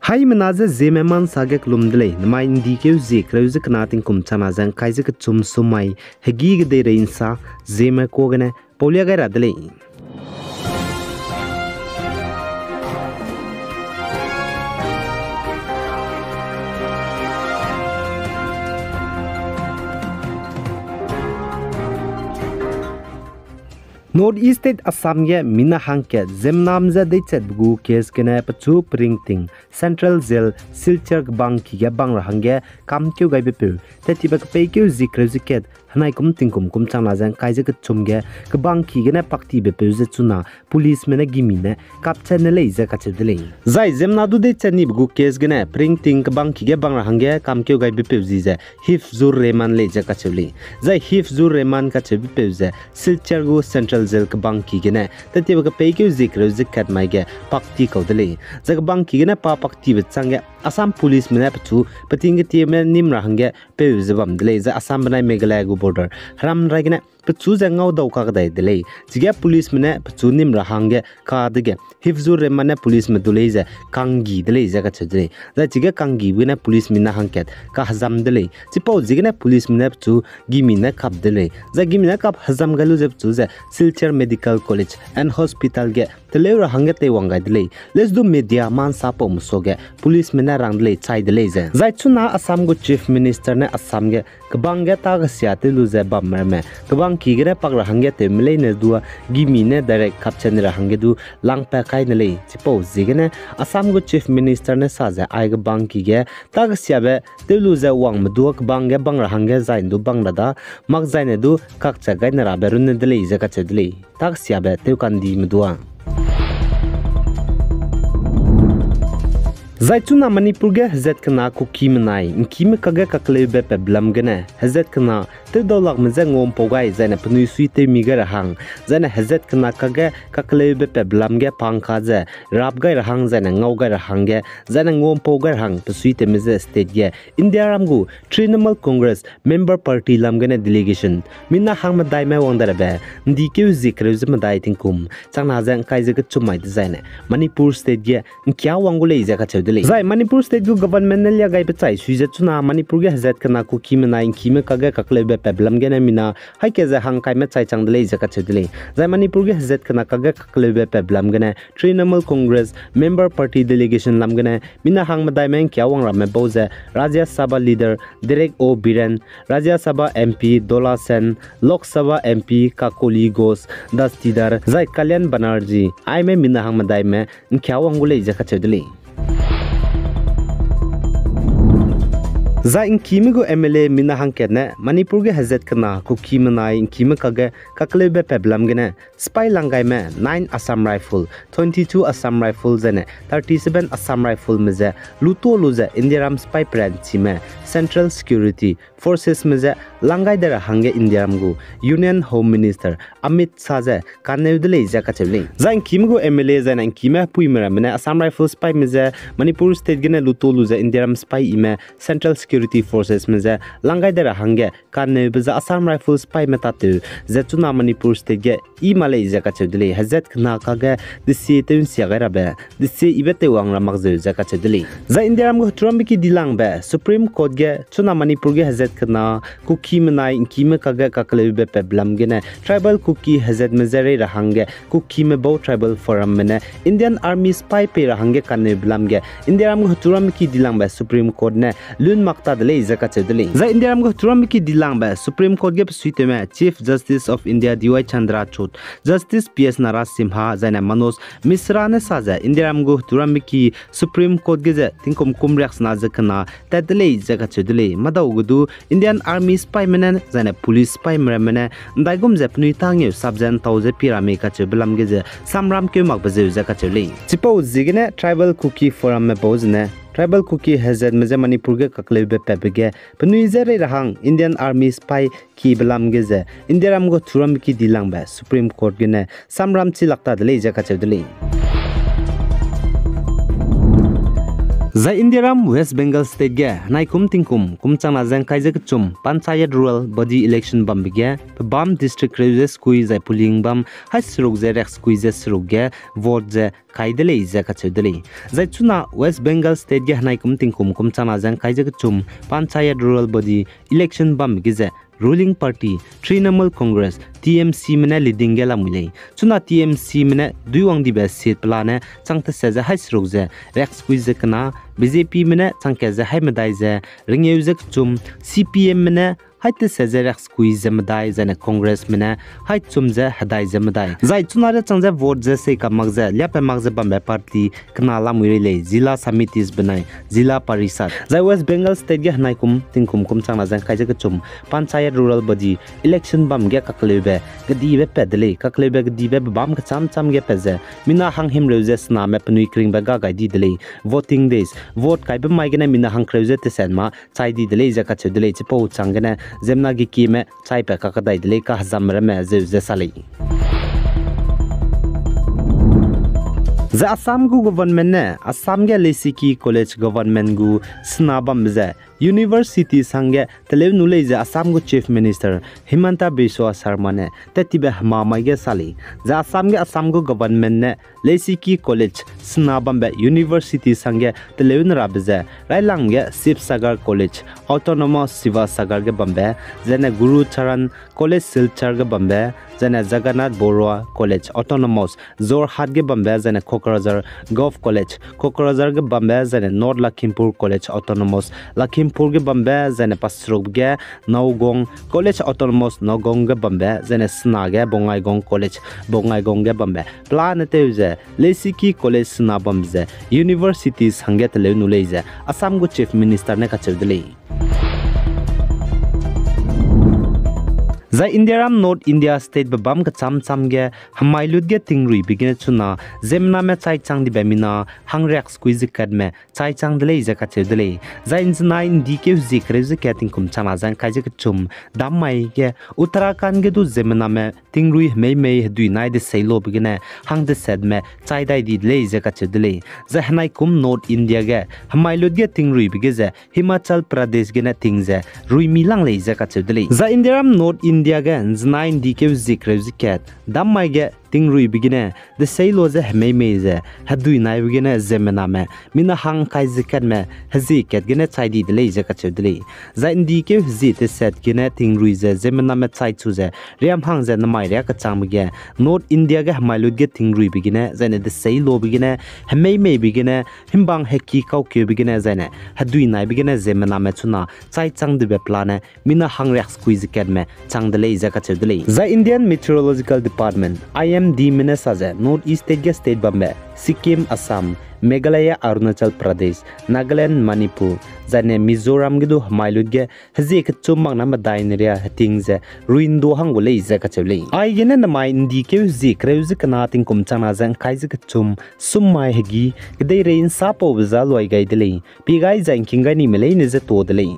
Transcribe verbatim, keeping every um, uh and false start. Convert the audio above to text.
Haimena ze Zeme mansa ge kelum de lei, namai ’ndi keu zie kereu ze kena tingkum changna ze ’ngkai ze kechum sumai, hegî kedeirei ’nsa, Zeme kuâ gene paulia gai ra de lei. North East State Assam ge mina hangkat ziemmename je deichatbe gu case gene pechu peringting Central Jail Silchar kebangki ge bang ra hangge kamkeu gaibepeu, tettibe kepeikeu zie kereu ze kat, henai kum tingkum kum changna ze ’ngkai ze kechum ge kebangki gene paktibepeu ze chuna policeme ne gimi ne kapchat ne lei ze kacheu de lei. Zai ziemmena du deichat nibe gu case gene peringting kebangki ge bang ra hangge kamkeu gaibepeu zi ze Hifzur Rehman lei ze kacheu lei. Zai Hifzur Rehman kacheubepeu ze Silchar gu Central Jail kebangki gene tettibe kepeikeu zie kereu ze kat mai ge pakti kau de lei. Zai kebangki gene pa paktibe changge Assam policeme ne pechu peting ketieme nim ra hangge peu ze bam de lei. Zai Assam benai Meghalaya gu border heram rai gene pechu ze ngaudau kakdai de lei. Chige policeme ne pechu nim ra hangge ka dege Hifzur Rehman ne policeme du lei ze kanggi de lei ze kacheu de lei. Zai chige kanggibe gene police mina hangkat kahezam de lei. Chipau ziegene policeme ne pechu gimi ne kap de lei. Zai gimi ne kap hezam gai lu ze pechu ze Silchar Medical College and Hospital ge teleu ra hangge teiwang gai de lei. Lesu du media ma ’nsapaume suage policeme ne rang de lei, chai de lei ze. Zai chuna Assam gu Chief Minister ne Assam ge kebang ge tâ kesia tew lu ze bam ramme kebangki gene pak ra hangge tewme leine dua gimi ne direct kapchat ni ra hangge du langpat kai ne lei. Chipau ziegene Assam gu Chief Minister ne sa ze ai kebangki ge tâ kesiabe tew lu ze wangme dua kebang ge bang ra hangge zai ’ndu bang ra da, mak zaine du kakchat gai ne rabe runne de lei ze kacheu de lei. Tâ kesiabe tew kandime dua. Zai chuna Manipur ge hezat kena Kuki menai ’ngkime kakge kakleube patbe lam gene hezat kena tewdaulakme je nguampau gai zaine penui suitewmi gai ra hang, zaine hezat kena kakge kakleube patbe lam ge pangka ze rap gai ra hang, zaine ngau gai ra hangge, zaine nguampau gai ra hang pe suitewme je state ge Indiaram gu Trinamool Congress member party lam gene delegation mina hang medaime wang darabe ’ndi keu zie kereu ze medai tingkum changna ze ’ngkai ze kechum mai dezaine Manipur state ge ’ngkia wang gu lei ze kacheu de lei. Zai Manipur state gu government ne lia gaibe chai sui ze chuna Manipur ge hezat kena Kuki menai ’ngkime kakge kakleube patbe lam gene mina haî ke ze hangkaime chai chang de lei ze kacheu de lei. Zai Manipur ge hezat kena kakge kakleube patbe lam gene Trinamool Congress member party delegation lam gene mina hang medaime ’ngkia wang ramme bau ze Rajya Sabha leader Derek O Biren, Rajya Sabha MP Dola Sen, Lok Sabha MP Kakoli Ghosh Dastidar, zai Kalyan Banerjee, aime mina hang medaime ’ngkia wang gu lei ze kacheu de lei. Zai ’ngkime gu MLA mina hangkat ne Manipur ge hezat kena Kuki menai ’ngkime kakge kakleube patbe lam gene sipai langgaime nine Assam Rifle, twenty-two Assam Rifle zaine thirty-seven Assam Rifleme je luto lu ze Indiaram sipai peranchime Central Security Forcesme je lang gai de ra hangge Indiaram gu Union Home Minister Amit Shah ze kaneu de lei ze kacheu lei. Zai ’ngkime gu MLA zaine ’ngkime hepuime ramme ne Assam Rifle sipaime je Manipur state gene luto lu ze Indiaram sipai ime Central Security Forcesme je lang gai de ra hangge kaneube ze Assam Rifle sipaime tatew ze chuna Manipur state ge i ma lei ze kacheu de lei. Hezat kena kakge desie tew ’nsia gai rabe desie ibe teiwang ra mak zeu ze kacheu de lei. Zai Indiaram gu heturambe ki dilangbe Supreme Court ge chuna Manipur ge hezat kena Kuki menai ’ngkime kakge kakleube patbe lam gene Tribal Kuki hezatme je rei ra hangge Kukime bau Tribal Forumme ne Indian Army sipai pei ra hangge kaneube lam ge Indiaram gu heturambe ki dilangbe Supreme Court ne lun mak ta de lei ze kacheu de lei. Zai Indiaram gu heturambe ki dilangbe Supreme Court ge pe suitewme Chief Justice of India D Y Chandrachud, Justice P S Narasimha zaine Manoj Misra ne sa ze Indiaram gu heturambe ki Supreme Court ge ze tingkum kum riaksena ze kena tat de lei ze kacheu de lei. Madau ge du Indian Army sipaime ne zaine police sipaime ramme ne ’ndaigum ze penui tângeu sap ze ’ntau ze pie ra mei kacheube lam ge ze samram keu makbe zeu ze kacheu lei. Chipau ziegene Tribal Kuki Forumme bau zene Tribal Kuki hezatme je Manipur ge kakleube patbe ge penui je rei ra hang Indian Army sipai kibe lam ge ze Indiaram gu heturambe ki dilangbe Supreme Court gene samram chi lak ta de lei ze kacheu de lei. Zai Indiaram West Bengal State ge henaikum tingkum kum changna ze ngkai ze kechum Panchayat Rural Body Election bambe ge pebâm district kereu ze sekui zai polling bam hai seruk ze riak sekui ze seruk ge vote ze kai de lei ze kacheu de lei. Zai chuna West Bengal State ge henaikum tingkum kum changna ze ngkai ze kechum Panchayat Rural Body Election bambe ge ze ruling party Trinamool Congress, T M C me ne leading ge lamui lei. Chuna T M C me ne duiwang dibe seat pelane chang tese ze hai seruk ze riak sekui ze kena, B J P me ne chang kat ze hai medai ze rengeu ze kechum, C P M me ne hai tese ze riak sekui ze medai, zaine Congress me ne hai chum ze hedai ze medai. Zai chuna riachang ze vote ze seika mak ze liape mak ze bambe party kena lamui rei lei, Zilla Samitis benai Zilla Parishad. Zai West Bengal State ge henaikum tingkum kum changna ze ngkai ze kechum Panchayat Rural Body Election bam ge kakleube kedibe pat de lei, kakleube kedibe bebâm kecham cham ge pat ze mina hanghimreu ze sename penui keringbe ga gai di de lei. Voting days, vote kaibe mai gene mina hangkereu ze tesenma chai di de lei ze kacheu de lei. Chipau chang gene ziemmena gekime chaipat kakadai de lei, kahezam ramme zeu ze sa lei. Zai Assam gu government ne Assam ge Leisiki College government gu sena bambe ze universities hangge teleu nu lei ze Assam gu Chief Minister Himanta Biswa Sarma ne tat tibe hema mai ge sa lei. Zai Assam ge Assam gu government ne Leisiki College sena bambe universities hangge teleu ne rabe ze Railang ge Sivasagar College Autonomous Sivasagar ge bambe, zaine Guru Charan College Silchar ge bambe, zaine Jagannath Borooah College Autonomous Jorhat ge bambe, zaine Kokrajhar Govt College Kokrajhar ge bambe, zaine North Lakhimpur College Autonomous Lakhimpur ge bambe, zaine pasruk ge Nagaon College Autonomous Nagaon ge bambe, zaine sena ge Bongaigaon College Bongaigaon ge bambe. Pelane tew ze Leisiki College sena bambe ze universities hangge teleu nu lei ze Assam gu Chief Minister ne kacheu de lei. Zai Indiaram North India state bebâm kecham cham ge hemai lut ge tingruibe gene chuna ziemmename chai chang dibe mina hangriak sekui ze katme chai chang de lei ze kacheu de lei. Zai nzenai ndi keu hezie kereu ze kat tingkum changna ze ngkai ze kechum dammai ge Uttarakhand ge du ziemmename tingrui hemei mei hedui nai deseilobe gene hang desetme chai dai di de lei ze kacheu de lei. Zai henaikum North India ge hemai lut ge tingruibe ge ze Himachal Pradesh gene ting ze ruimi lang lei ze kacheu de lei. Zai Indiaram North India ge nzenai ndi keu hezie kereu ze kat dammai ge tingruibe gene deseiloa ze hemei mei ze hedui naibe gene ziemmename mina hang ngkai ze katme hezie kat gene chai di de lei ze kacheu de lei. Zai ndi keu hezie teset gene tingrui ze ziemmename chai chu ze riam hang ze namai riak kechangbe ge North India ge hemai lut ge tingruibe gene zaine deseilobe gene hemei meibe gene himbang heki kaukeube gene zaine hedui naibe gene ziemmename chuna chai chang dibe pelane mina hangriak sekui ze katme chang de lei ze kacheu de lei. Zai Indian Meteorological Department, I M D me ne sa ze North East state ge state bambe Sikkim, Assam, Meghalaya, Arunachal Pradesh, Nagaland, Manipur, zaine Mizoram ge du hemai lut ge hezie kechum mak na medai ne ria heting ze ruindo hang gu lei ze kacheu lei. Aigene namai ndi keu hezie kereu ze kena tingkum changna ze ngkai ze kechum summai hegi kedeirei nsa paube za luai gai de lei. Pie gai zai ngking gai nime leine ze to de lei.